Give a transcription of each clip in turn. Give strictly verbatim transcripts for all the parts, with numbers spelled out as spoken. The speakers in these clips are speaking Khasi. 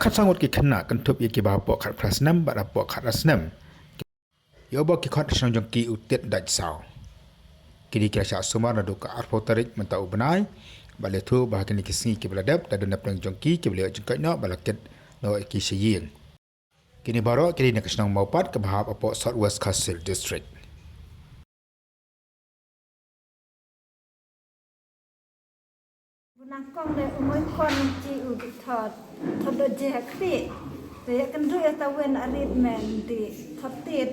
Khatsaw ngut ki khynnah kynthup ïa kiba hapoh khatphra snem bad hapoh khatar snem, ïa uba ki khot ha shnong jong ki u Tied Dait Saw. Kine ki la shah sumar naduh ka arphew tarik mynta u bnai, bad la ïathuh ba ha kine ki sngi kiba la dep, la don napdeng jong ki kiba la ïoh jingkoit noh bad la kit noh ïa ki sha ïing. Kine baroh ki dei na ka shnong Mawpat kaba hap hapoh South West Khasi Hills District. Bunang kong de u moi kon chi u bi thot, thot do je khri. Te ya kan du ya ta wen arit men di thot tit,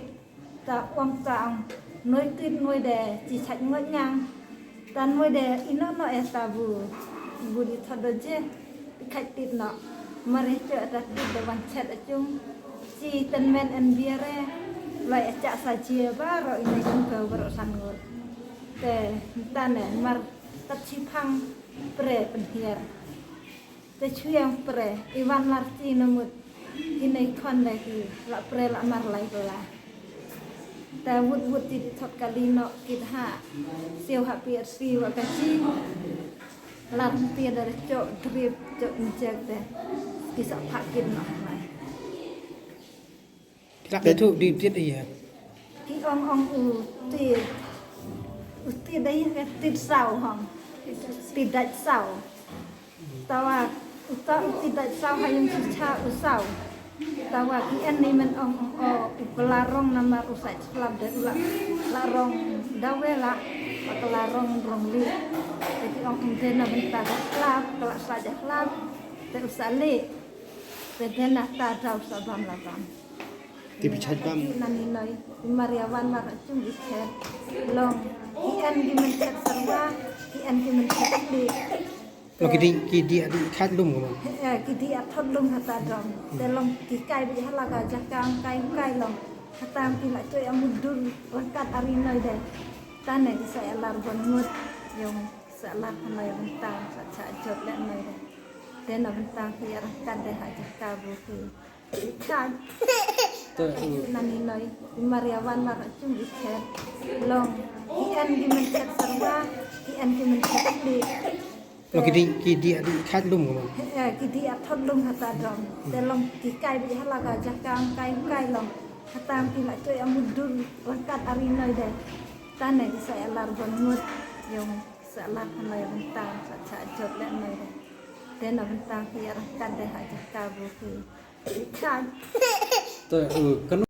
ta uang ta ang noi tit noi de chi chak ngot nyang. Tan moi de ino no ya ta bu, bu di thot do je. Khat tit noh. Mare cho ta tit da wan chet achung. Chi ten men en biare. Lai achak sa jia baroh ine jong ka baroh san ngut. Te tane mar tat chi phang pre penhiar. Te chuyang pre iwan lar chi namut. Kine khon de ki la pre la mar lai la. Te wut wut ti di thot kali noh kit ha. Siu ha pi at si wa ka chi. Lar ti da cho drip cho injek de. Ki sa phak kit noh lai. Ki lak ïathuh di tied ïa. Ki ong ong u tied. U tied ïa ka tied saw hong. Tied dait saw. Tawa uta u Tied Dait Saw ha ïing shisha u saw. Tawa ki en ni men ong ong o u kylla rong namar u sa shlap de u la, la rong dawe la, la kylla rong rong li. Te ki ong ong de na bynta ka shlap, kylla sa ja shlap. Te u sa li. Te de na ta daw sa bam la bam. Ti bi chait bam. Nani noi, i Maria wan mar chung i chet. Long, i en ki men chet sarwa, i en ki men chet li. Lo ki di, ki di adi khat lum ko. Eh, ki di a thot lum hata dong. Te long ki kai bi hala ka jaka kai kai long. Hata ki la choi amudur langkat ari noi de. Tane i sa alar bon mut. Yong sa alar hanoi bentang sa cha jot le noi de. Te na bentang ki arangkat de ha jaka bu ki. Kan. Te, mm. Nani noi, i Maria wan mar chung i chet. Long, i en ki men chet sarwa, i en ki men chet li. Lo ki di, ki di adi khat lum ko. Eh, ki di a thot lum hata dong. Te long ki kai bi hala ka jaka kai kai long. Hata ki la choi amudur langkat ari noi de. Tane ki sa alar bon mut. Yong sa alar hanoi bentang sa cha jot le noi de. Te na bentang ki arangkat de ha jaka bu ki. Te, uh, kan